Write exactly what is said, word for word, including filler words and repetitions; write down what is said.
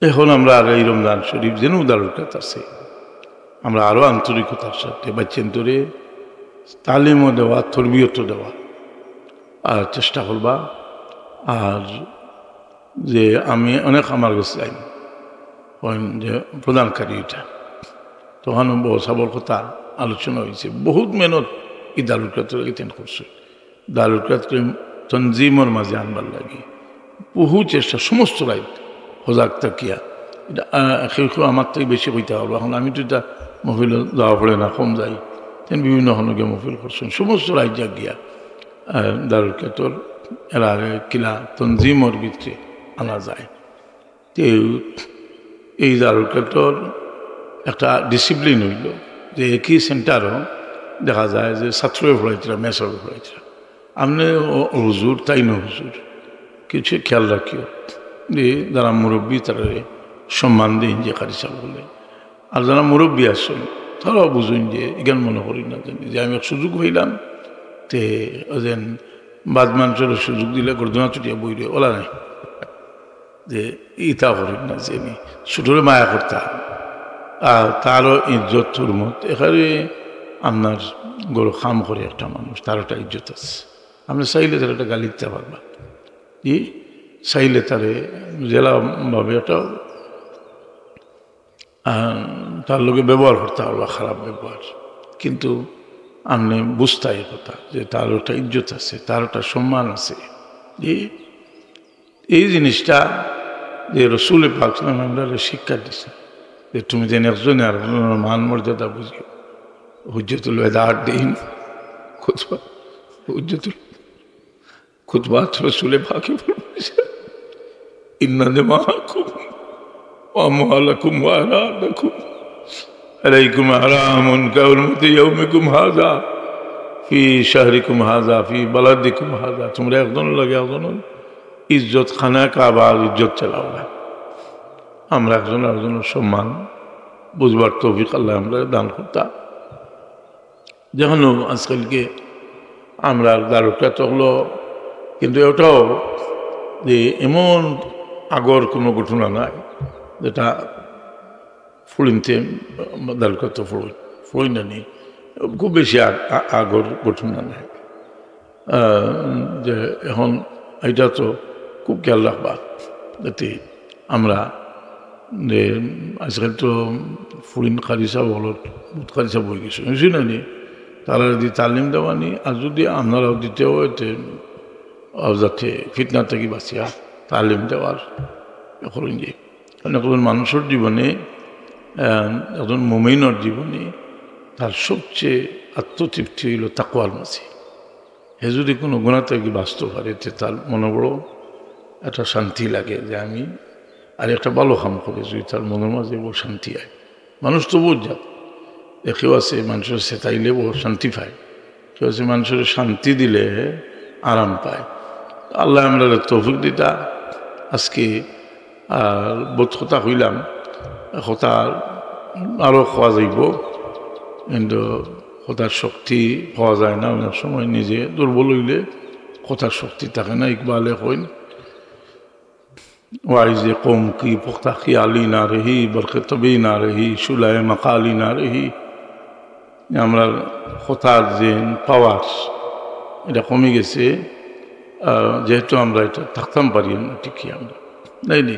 এখন আমরা আর এই রমজান শরীফ যেন দারুল কিরাত আছে, আমরা আরো আন্তরিকতার সাথে বাচ্চাইন্তরে তালিমও দেওয়া, তরবিয়তও দেওয়া, আর চেষ্টা করবা। আর যে আমি অনেক আমার গেছে যাই, কইন যে প্রদানকারী এটা, তখন বড় সাবর কথা আলোচনা হয়েছে, বহুত মেহনত এই দারুল কিরাতর লাগি তেন করছে। দারুল কিরাত তনজিমর মাঝে আনবার লাগি বহু চেষ্টা, সমস্ত রাইত হজাগ থাকিয়া। এটা, আহ, কেউ কেউ আমার থেকে বেশি কইতা পারবা। এখন আমি তো এটা মহফিল যাওয়া পড়ে না, কম যাই। তেন বিভিন্ন হনকে মহফিল করছেন, সমস্ত রাইত জাগিয়া, আহ, দারুল কিরাতর এরা কিলা তনজিমর ভিতরে আনা যায়। তে এই দারুল কিরাতর একটা ডিসিপ্লিন হইল যে একই সেন্টারও দেখা যায় যে ছাত্রও পড়াইতরা, মেসও পড়াইতরা। আপনি ও-, হুজুর, তাইন হুজুর, কিছু খেয়াল রাখিও যে যারা মুরব্বী তারারে সম্মান দিন যে কারি সাব বলে, আর যারা মুরব্বী আছেন তারাও বুঝুন যে এখানে মনে করি না জানি যে আমি এক সুযোগ হইলাম, তে ওই যেন বাদ মানুষের সুযোগ দিলে গর্দনা চুটিয়া বই রয়ে ওলা নাই। যে ইতা করি না যে আমি ছোটরে মায়া করতাম, আর তারও ইজ্জত হুরমত এখানে আপনার গরু কাম করে একটা মানুষ, তার একটা ইজ্জত আছে। আপনি চাইলে তার একটা গালি দিতে পারবা, জি, চাইলে তারে জেলা ভাবে একটা, আহ, তার লগে ব্যবহার করতে পারবা, খারাপ ব্যবহার, কিন্তু আপনি বুঝতা এই কথা যে তার একটা ইজ্জত আছে, তার একটা সম্মান আছে। জি, এই জিনিসটা যে রসুল পাক সাল্লাল্লাহু আলাইহি ওয়াসাল্লাম আমরারে শিক্ষা দিছে যে তুমি যেন একজনে আর একজনের মান মর্যাদা বুঝিও। হুজ্জতুল বেদার দিন খুতবা, হুজ্জতুল খুতবাত রসুল পাকে ফরমাইছে, "ইন্না দিমাআকুম ওয়া আমওয়ালাকুম ওয়া আরাদাকুম আলাইকুম হারামুন কাহুরমাতি ইয়াউমিকুম হাযা ফি শাহরিকুম হাযা ফি বালাদিকুম হাযা।" তোমরা একজন লাগে একজন ইজ্জত খানা কাবার ইজ্জত চালাও না। আমরা একজন আরেকজনের সম্মান বুঝবার তৌফিক আল্লাহ আমরা দান করতা। যেখানে আজকালকে আমরা দারুল কিরাত হলো, কিন্তু এটাও যে এমন আগর কোনো ঘটনা নাই যেটা ফুড়িনতে দারুল কিরাত ফুড়ি, ফুড়ি না নি, খুব বেশি আগ-, আ-, আগর ঘটনা নাই। আহ, যে এখন এটা তো খুব খেয়াল রাখবা, যাতে আমরা যে আজকাল তো ফুড়িন কারি সাব হলো, বহুত কারি সাব হয়ে গেছে, বুঝছি না নি? তারা যদি তালিম দেওয়া নি, আর যদি আপনারাও দিতে হয়, তে, আহ, যাতে ফিতনা থেকে বাঁচিয়া তালিম দেওয়ার এখন যে, কারণ একজন মানুষের জীবনে, আহ, একজন মুমিনর জীবনে তার সবচেয়ে আত্মতৃপ্তি হইল তাকওয়ার মাঝে। হে যদি কোনো গুণা থেকে বাঁচতে পারে, তে তার মনে বড় একটা শান্তি লাগে যে আমি আর একটা ভালো কাম করে যদি তার মনের মাঝে বড় শান্তি হয়। মানুষ তো বুঝ যাক, এ কেউ আছে মানুষের সেতাইলে বড় শান্তি পায়, কেউ আছে মানুষের শান্তি দিলে আরাম পায়। আল্লাহ আমরা তৌফিক দিতা। আজকে আর বহুত কথা কইলাম, কথা আরও কওয়া যাইব, কিন্তু কথার শক্তি পাওয়া যায় না। অনেক সময় নিজে দুর্বল হইলে কথার শক্তি থাকে না। ইকবালে কইন, "واعظ قوم کی پختہ خیالی نہ رہی، برق طبی نہ رہی، شعلۂ مقالی نہ رہی।" আমরা কথার যে পাওয়ার, এটা কমে গেছে, আহ, যেহেতু আমরা এটা থাকতাম পারি না, ঠিক কি আমরা, তাই নি?